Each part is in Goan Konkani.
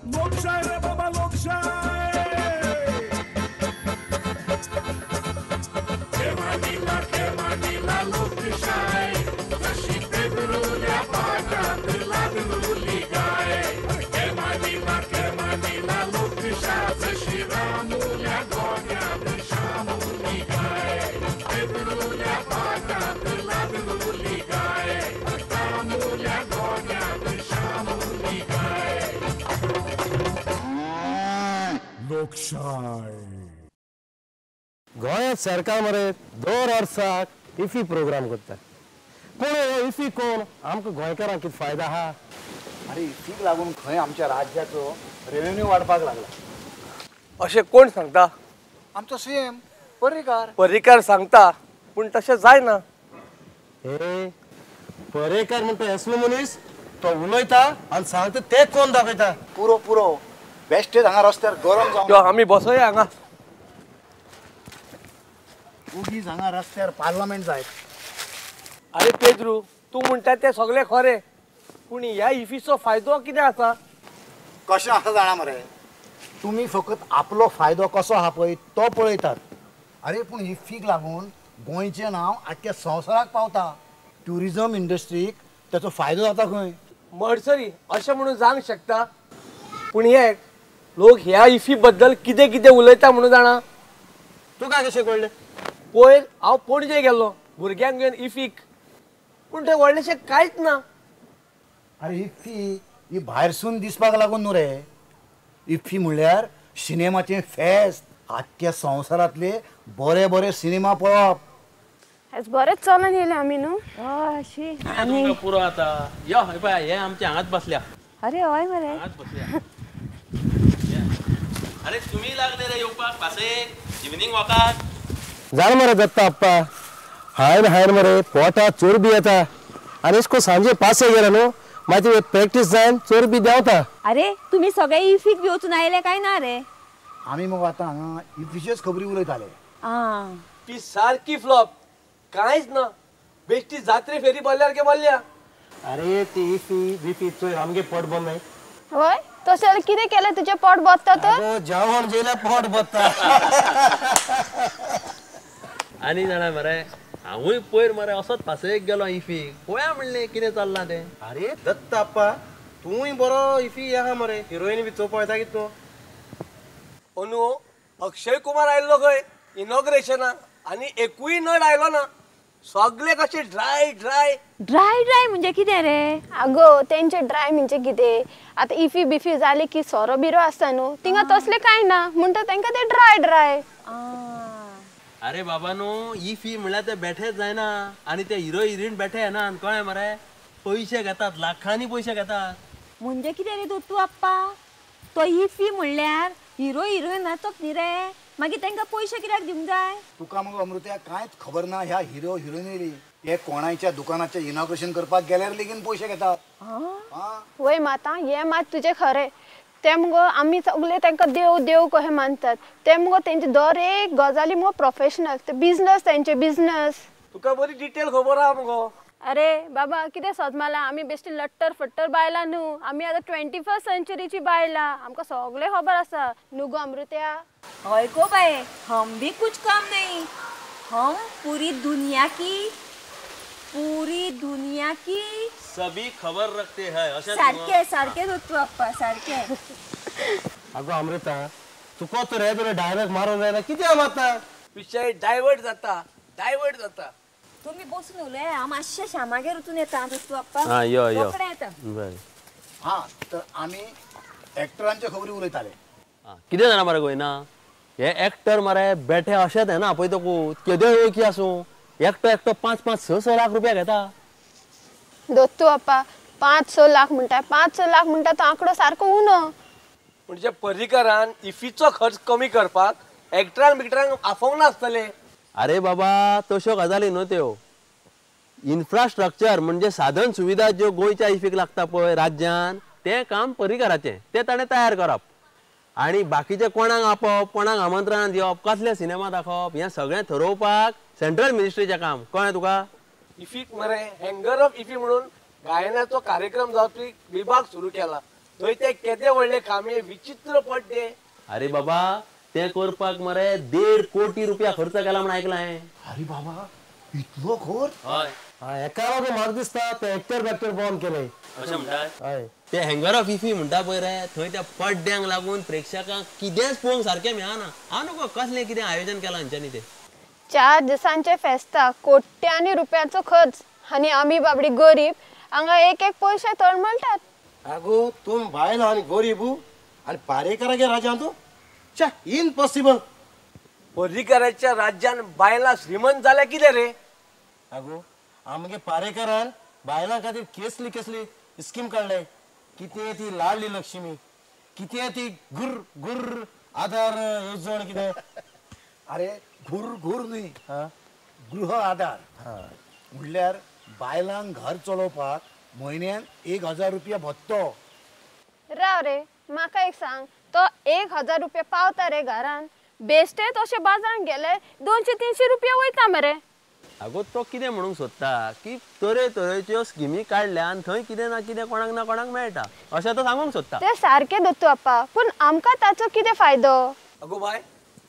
लोकशाय रे बाबा लोकशाय. केमानीला केमानीला लोकशाय, जशी पेदरुल्या पाटात लादरुली गाय. केमानीला केमानीला लोकशाय, जशी रामुल्या गोग्यात शामुली गाय. पेदरुल्या पाटात लादरुली गाय, रामुल्या गोग्यात शामुली गाय. लोकशाय. गोंयांत सरकार मरे दर वर्साक इफी प्रोग्राम करता. पूण हो इफी कोण आमकां गोंयकारांक कितें फायदा आहा? अरे इफीक लागून खंय आमच्या राज्याचो रेव्हेन्यू वाडपाक लागला. अशें कोण सांगता? आमचो सीएम पर्रीकार. पर्रीकार सांगता पूण तशें जायना. हे पर्रीकार म्हणटा असलो मनीस तो उलयता आनी सांगता ते कोण दाखयता. पुरो पुरो बेश्टेच हांगा रस्त्यार गरम जावन यो आमी बसोया हांगा. ओगीच हांगा रस्त्यार पार्लमेंट जायत. अरे पेद्रू तूं म्हणटा तें सगळें खरें, पूण ह्या इफीचो फायदो कितें आसा? कशें आसा जाणा मरे, तुमी फकत आपलो फायदो कसो आहा पळय तो पळयतात. अरे पूण इफीक लागून गोंयचें नांव आख्ख्या संवसाराक पावता. ट्युरिजम इंडस्ट्रीक तेचो फायदो जाता खंय. मडसरी अशें म्हणून जावंक शकता, पूण हे लोक ह्या इफी बद्दल कितें कितें उलयता म्हणून जाणा. तुका कशें कळ्ळें? पयर हांव पणजे गेल्लो भुरग्यांक घेवन इफीक, पूण थंय व्हडलेशें कांयच ना. अरे इफ्फी ही भायरसून दिसपाक लागून न्हू रे. इफ्फी म्हणल्यार सिनेमाचें फेस्त. आख्ख्या संवसारांतले बरे बरे सिनेमा पळोवप. आज बरेंच चलून येयले आमी न्हू. हय आनी पुरो आतां यो हे पळय हे आमचे हांगाच बसल्या. अरे हय मरे हांगाच बसल्या. अरे तुमी लागले रे येवपाक पासयेक इव्हिनींग वॉकाक. जाण मरे दत्ता आप्पा, हायन हायन मरे पोटा चोरबी येता आनी इसको सांजे पासे गेला न्हू मागीर प्रॅक्टीस जायन चोरबी देंवता. अरे तुमी सगळे इफीक बी वचून आयले काय ना रे? आमी मगो आतां हांगा इफीचेच खबरी उलयताले. ती सारकी फ्लॉप, कांयच ना, बेश्टी जात्रे फेरी भरल्यार भरल्या. अरे ती इफी बिफी चोय आमगे पोट बंद नाय. हय तशें जाल्यार कितें केलें तुजें पोट बत्ता तर? जेवण जेयल्यार पोट बत्ता. आनी जाणा मरे हांवूय पयर मरे असोच पासयेक गेलो इफीक, पळया म्हणलें कितें चल्लां तें. अरे दत्ता आप्पा तूंय बरो इफी आहा मरे, हिरोईन बी चोवपा वयता कितें तूं? अंदू अक्षय कुमार आयल्लो खंय इनॉग्रेशनाक आनी एकूय नट आयलो ना. सगळे कशे ड्राय ड्राय ड्राय ड्राय म्हणजे कितें रे? आगो तेंचे ड्राय म्हणजे कितें, आतां इफी बिफी जाली की सोरो बिरो आसता न्हू, थिंगा तसलें कांय ना म्हणटा तेंकां ते ड्राय ड्राय. अरे बाबा न्हू इफी म्हणल्यार ते बेठेच जायना आनी ते हिरो हिरोईन बेठे येना कळ्ळें मरे. पयशे घेतात, लाखांनी पयशे घेतात. म्हणजे कितें रे दत्तू आप्पा, तो इफी म्हणल्यार हिरो हिरोईनाचोच न्ही रे, मागीर तेंकां पयशे कित्याक दिवंक जाय? तुका मगो अमृत्या कांयच खबर ना ह्या हिरो हिरोईनी ते कोणाच्या दुकानाचें इनॉग्रेशन करपाक गेल्यार लेगीन पयशे घेतात. वय माता हें मात तुजें खरें. ते मुगो आमी सगळे तांकां देव देव कशें मानतात, ते मुगो तेंचे दर एक गजाली मुगो प्रोफेशनल, ते बिजनस तेंचे बिजनस. तुका बरी डिटेल खबर आहा मुगो. अरे बाबा कितें सजमाला, आमी बेश्टी लट्टर फट्टर बायलां न्हू, आमी आतां 21st सेंचुरीची बायलां, आमकां सगळें खबर आसा न्हू गो अमृत्या? हय गो बाये, हम भी कुछ कम नहीं, हम पूरी दुनिया की पूरी दुनिया की सभी खबर रखते हैं. सारखे सारखे दत्तू आप्पा सारखे. अगो अमृता तुका तर हे तुला डायलॉग मारून जायना कितें मारता? विशय डायवर्ट जाता, डायवर्ट जाता. तुमी बसून उलया, हांव मातशें श्यामागेर वचून येता दत्तू आप्पा. हां यो यो येता. बरें. हां तर आमी एक्टरांच्यो खबरी उलयताले. कितें जाणा मरे गोयना, हे एक्टर मरे बेठे अशेंच येना पळय तुका केदे वळखी आसूं एकटो एकटो 5 5 6 6 लाख रुपया घेता. दत्तू आप्पा 5 6 लाख म्हणटा, 5 6 लाख म्हणटा तो आंकडो सारको उणो. म्हणजे पर्रीकारान इफीचो खर्च कमी करपाक एक्टरांक बिक्टरांक आफोवंक नासतले. अरे बाबा तश्यो गजाली न्हू त्यो. इन्फ्रास्ट्रक्चर म्हणजे साधन सुविधा ज्यो गोंयच्या इफीक लागता पळय राज्यान, तें काम पर्रीकाराचें, तें ताणें तयार करप. आनी बाकीचे कोणाक आपोवप, कोणाक आमंत्रण दिवप, कसले सिनेमा दाखोवप, हें सगळें थरोवपाक सेंट्रल मिनिस्ट्रीचें काम. कळ्ळें तुका? इफीक मरे हँगर ऑफ इफी म्हणून गायनाचो कार्यक्रम जावपी विभाग सुरू केला, थंय ते केदे व्हडले खांबे विचित्र पड्डे. अरे बाबा ते करपाक मरे 1.5 कोटी रुपया खर्च केला म्हण आयकला हांवें. अरे बाबा इतलो खर्च? हय. एका लागून म्हाका दिसता ते एक्टर बॅक्टर बंद केले अशें म्हणटा. हय ते हँगर ऑफ इफी म्हणटा पळय रे, थंय त्या पड्ड्यांक लागून प्रेक्षकांक कितेंच पळोवंक सारकें मेळना. हांव नको कसलें कितें आयोजन केलां हांच्यांनी तें. 4 दिसांचे फेस्ता कोट्यांनी रुपयांचो खर्च आनी आमी बाबडी गरीब हांगा एक एक पयशे तळमळटात. आगो तूं बायल आनी गरीब आनी पारेकरागे राजान तूं, च्या इम्पॉसिबल. पर्रीकाराच्या राज्यान बायलां श्रीमंत जाल्या कितें रे? आगो आमगे पारेकरान बायलां खातीर केसली केसली स्कीम काडले. कितें ती लाडली लक्ष्मी, कितें ती गुर गुर आधार येवजण कितें. अरे घुर घुर न्ही, गृह आधार म्हणल्यार बायलांक घर चलोवपाक म्हयन्यान 1000 रुपया भत्तो. राव रे म्हाका एक सांग, तो 1000 रुपया पावता रे घरान? बेश्टेच अशें बाजारान गेले 200-300 रुपया वयता मरे. आगो तो कितें म्हणूंक सोदता की तरेतरेच्यो स्किमी काडल्या आनी थंय कितें ना कितें कोणाक ना कोणाक मेळटा अशें तो सांगूंक सोदता. तें सारकें दत्तू आप्पा, पूण आमकां ताचो कितें फायदो? अगो बाय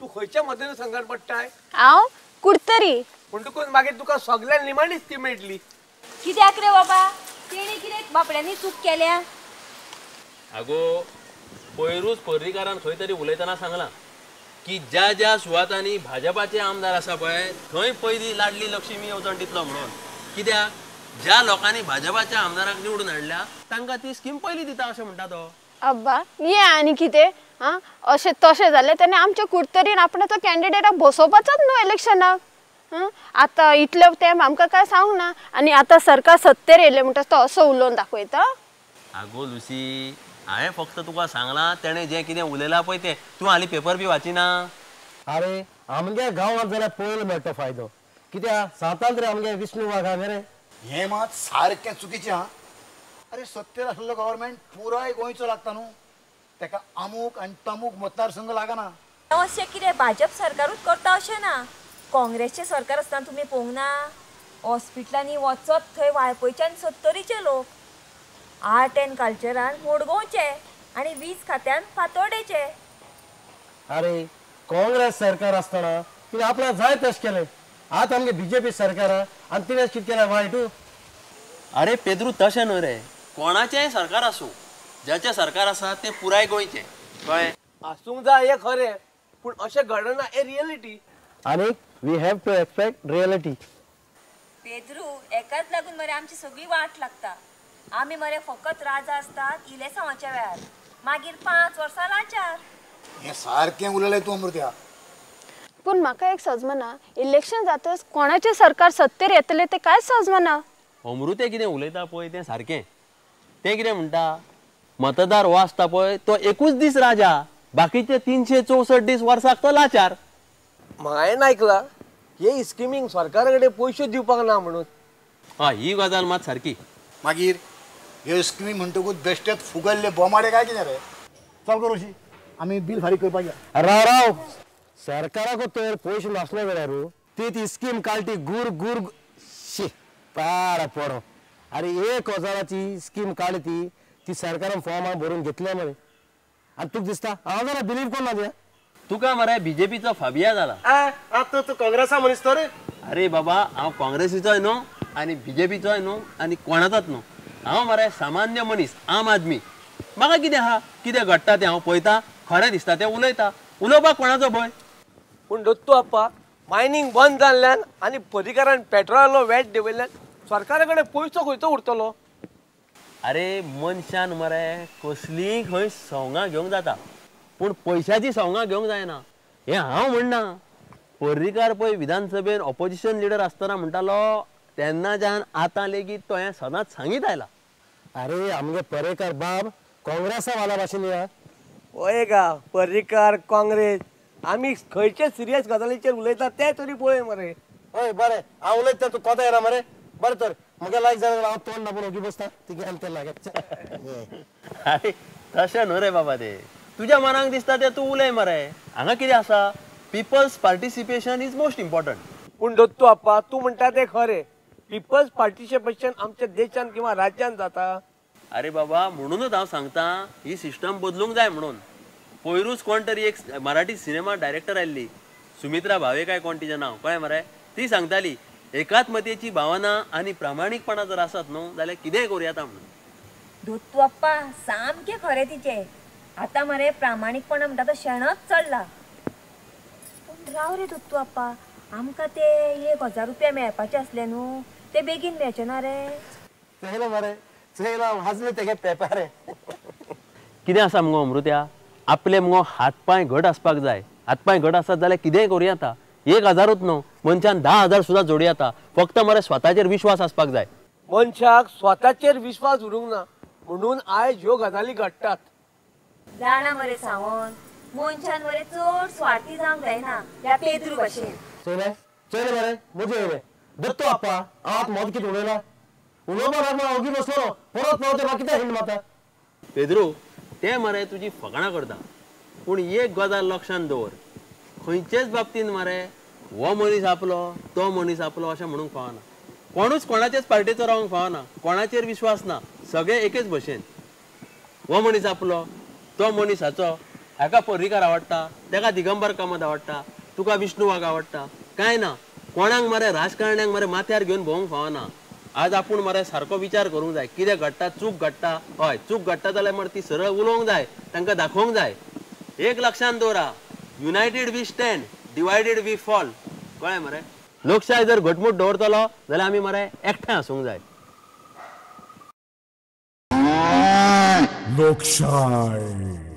तूं खंयच्या मतदारसंघात पडटाय? हांव कुडतरी. म्हणटकूच मागीर तुका सगळ्यान निमाणीच ती मेळटली. कित्याक रे बाबा, तेणी कितें बापड्यांनी चूक केल्या? आगो पयरूच पर्रीकारान खंय तरी उलयतना सांगलां की ज्या ज्या सुवातांनी भाजपाचे आमदार आसा पळय थंय पयली लाडली लक्ष्मी येवजण दितलो म्हणून. कित्याक ज्या लोकांनी भाजपाच्या आमदारांक निवडून हाडल्या तांकां ती स्कीम पयली दिता अशें म्हणटा तो. अब्बा ये आनी कितें आं, अशें तशें जालें तेन्ना आमच्या कुडतरीन आपणाचो कॅन्डिडेटाक बसोवपाचोच न्हू इलेक्शनाक. आतां इतलें तेंप आमकां कांय सांगूंक ना आनी आतां सरकार सत्तेर येयलें म्हणटा तो असो उलोवन दाखयता. आगो लुसी हांवें फक्त तुका सांगलां तेणें जें कितें उलयलां पळय तें. तूं हालीं पेपर बी वाचिना? अरे आमगे गांवांत जाल्यार पयलो मेळटा फायदो. कित्याक सांतान रे आमगे विष्णू वाघ रे. हें मात सारकें चुकीचें आं. अरे सत्तेर आसलेलो गव्हर्मेंट पुराय गोंयचो लागता न्हू, तेका अमूक आनी तमूक मतदारसंघ लागना. अशें कितें भाजप सरकारूच करता अशें ना. काँग्रेसचें सरकार आसतना तुमी पळोवंक ना हॉस्पिटलांनी वचत थंय वाळपयचे आनी सत्तरीचे लोक, आर्ट एंड कल्चरान मडगांवचे आनी वीज खात्यान फातोर्डेचे. अरे काँग्रेस सरकार आसतना तिणें आपणाक जाय तशें केलें. आतां आमगे बीजेपी सरकार आनी तिणें कितें केलें वायट. अरे पेद्रू तशें न्हय रे, कोणाचेंय सरकार आसूं, ज्याचें सरकार आसा तें पुराय गोंयचें, कळ्ळें? आसूंक जाय हें खरें, पूण अशें घडना हें रियलिटी. आनी we have to expect reality. Pedro एकाच लागून मरे आमची सगळी वाट लागता. आमी मरे फकत राजा आसतात इलेसांवाच्या वेळार, मागीर 5 वर्सां लाचार. हें सारकें उलयलें तूं अमृत्या. पूण म्हाका एक सजमना, इलेक्शन जातच कोणाचें सरकार सत्तेर येतलें तें कांयच सजमना. अमृतें कितें उलयता पळय तें सारकें. तें कितें म्हणटा, मतदार हो आसता पळय तो एकूच दीस राजा, बाकीचे 364 दीस वर्साक तो लाचार. हांवें आयकलां हे स्किमींक सरकारा कडेन पयशे दिवपाक ना म्हणून. हय ही गजाल मात सारकी. मागीर ह्यो स्किमी म्हणटकूच बेश्टेच फुगल्ले बोमाडे काय कितें रे? चल करोशी आमी बील फारीक करपाक या. राव राव, सरकाराक तर पयशे नासले जाल्यार ती ती स्कीम काडटी गुर गुर शी पाड पडो. अरे 1000ची स्कीम काडली ती ती सरकारान फॉर्मां भरून घेतल्या मरे. आनी तुका दिसता हांव जाल्यार बिलीव कोण ना. तुका मरे बीजेपीचो फाबिया जाला. आतां तूं काँग्रेसा मनीस तर. अरे बाबा हांव काँग्रेसीचोय न्हू आनी बीजेपीचोय न्हू आनी कोणाचोच न्हू. हांव मरे सामान्य मनीस, आम आदमी. म्हाका कितें आहा, कितें घडटा तें हांव पळयता, खरें दिसता तें उलयता. उलोवपाक कोणाचो भंय? पूण दत्तू आप्पा मायनींग बंद जाल्ल्यान आनी पर्रीकारान पेट्रोलालो वॅट देंवयल्ल्यान सरकारा कडेन पयसो खंयचो उरतलो? अरे मनशान मरे कसलीय खंय संवगां घेवंक जाता, पूण पयशाची संवगां घेवंक जायना हें हांव म्हणना. पर्रीकार पळय विधानसभेन ऑपोजिशन लिडर आसतना म्हणटालो, तेन्नाच्यान आतां लेगीत तो हें सदांच सांगीत आयला. अरे आमगे पर्रीकार बाब काँग्रेसा वाला भाशेन या. पळय गा पर्रीकार काँग्रेस आमी खंयचे सिरियस गजालीचेर उलयता ते तरी पळय मरे. हय बरें हांव उलयता तूं कोता येना मरे. बरें तर म्हगे लायक जाल्यार हांव तोंड दाबून ओगी बसता तिगे आनी ते लागत. अरे तशें न्हू रे बाबा, ते तुज्या मनाक दिसता तें तूं उलय मरे. हांगा कितें आसा, people's participation is most important. पूण दत्तू आप्पा तूं म्हणटा तें खरें, पिपल्स पार्टिसिपेशन आमच्या देशान किंवा राज्यान जाता. अरे बाबा म्हणूनच हांव सांगता ही सिस्टम बदलूंक जाय म्हणून. पयरूच कोण तरी एक मराठी सिनेमा डायरेक्टर आयल्ली, सुमित्रा भावे काय कोण तिचें नांव, कळ्ळें मरे, ती सांगताली एकात्मतेची भावना आनी प्रामाणीकपणा जर आसत न्हू जाल्यार कितेंय करूं येता म्हणून. दत्तू आप्पा सामकें खरें तिचें. आतां मरे प्रामाणीकपणा म्हणटा तो शेणच चडला. पूण राव रे दत्तू आप्पा, आमकां ते 1000 रुपया मेळपाचे आसले न्हू, ते बेगीन मेळचे ना रे. चोयला मरे, चोयला वाजले तेगे पेपर. कितें आसा मुगो अमृत्या, आपले मुगो हात पांय घट आसपाक जाय. हात पांय घट आसत जाल्यार कितेंय करूं येता. 1000 न्हू, मनशान 10,000 सुद्दां जोडूं येता. फक्त मरे स्वताचेर विश्वास आसपाक जाय. मनशाक स्वताचेर विश्वास उरूंक ना म्हणून आयज ह्यो गजाली घडटात. जाणा मरे सावन, मनशान मरे चड स्वार्थी जावंक जायना ह्या पेद्रू भशेन. चोयलें चोयलें मरे म्हजें येयलें दत्तू आप्पा, हांव मद कितें उलयला उलोवपा लागलो, ओगी बसलो परत पावते म्हाका कितें हिंड मारता. पेद्रू ते मरे तुजी फकाणां करता, पूण एक गजाल लक्षांत दवर, खंयचेच बाबतींत मरे हो मनीस आपलो तो मनीस आपलो अशें म्हणूंक फावना. कोणूच कोणाचेच पार्टेचो रावंक फावना, कोणाचेर विश्वास ना, सगळे एकेच भशेन. हो मनीस आपलो तो मनीस हाचो, हाका पर्रीकार आवडटा, तेका दिगंबर कामत आवडटा, तुका विष्णू वाघ आवडटा, कांय ना. कोणाक मरे राजकारण्यांक मरे माथ्यार घेवन भोंवंक फावना. आज आपूण मरे सारको विचार करूंक जाय, कितें घडटा, चूक घडटा, हय चूक घडटा जाल्यार मरे ती सरळ उलोवंक जाय, तांकां दाखोवंक जाय. एक लक्षांत दवरा, united we stand, divided we fall. कळ्ळें मरे? लोकशाय जर घटमूट दवरतलो जाल्यार आमी मरे एकठांय आसूंक जाय. लोकशाय.